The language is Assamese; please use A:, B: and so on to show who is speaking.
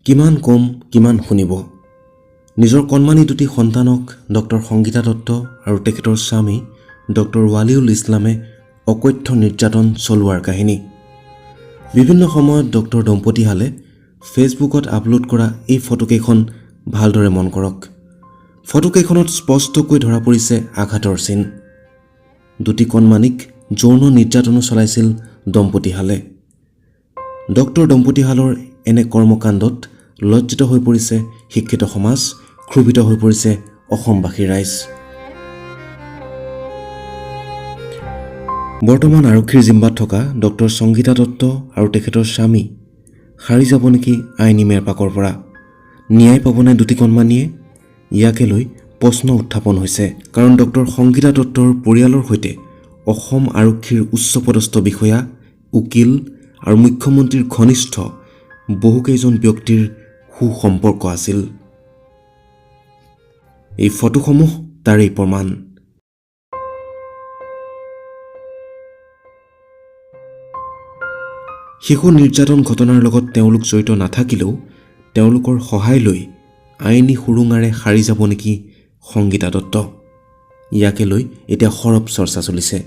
A: কিমান কম, কিমান শুনিব? নিজৰ কণমানি দুটি সন্তানক ডক্টৰ সংগীতা দত্ত আৰু তেখেতৰ স্বামী ডক্টৰ ৱালিউল ইছলামে অকথ্য নিৰ্যাতন চলোৱাৰ কাহিনী। বিভিন্ন সময়ত ডক্টৰ দম্পতীহালে ফেচবুকত আপলোড কৰা এই ফটোকেইখন ভালদৰে মন কৰক। ফটোকেইখনত স্পষ্টকৈ ধৰা পৰিছে আঘাতৰ চিন। দুটি কণমানিক যৌন নিৰ্যাতনো চলাইছিল দম্পতীহালে। ডক্টৰ দম্পতীহালৰ এনে কৰ্মকাণ্ডত লজ্জিত হৈ পৰিছে শিক্ষিত সমাজ, ক্ষোভিত হৈ পৰিছে অসমবাসী ৰাইজ। বৰ্তমান আৰক্ষীৰ জিম্মাত থকা ডক্টৰ সংগীতা দত্ত আৰু তেখেতৰ স্বামী সাৰি যাব নেকি আইনী মেৰপাকৰ পৰা? ন্যায় পাবনে দুটি কণমানিয়ে? ইয়াকে লৈ প্ৰশ্ন উত্থাপন হৈছে। কাৰণ ডক্টৰ সংগীতা দত্তৰ পৰিয়ালৰ সৈতে অসম আৰক্ষীৰ উচ্চপদস্থ বিষয়া, উকিল আৰু মুখ্যমন্ত্ৰীৰ ঘনিষ্ঠ বহুকেইজন ব্যক্তিৰ সুসম্পৰ্ক আছিল। এই ফটোসমূহ তাৰেই প্ৰমাণ। শিশু নিৰ্যাতন ঘটনাৰ লগত তেওঁলোক জড়িত নাথাকিলেও তেওঁলোকৰ সহায় লৈ আইনী সুৰুঙাৰে সাৰি যাব নেকি সংগীতা দত্ত? ইয়াকে লৈ এতিয়া সৰব চৰ্চা চলিছে।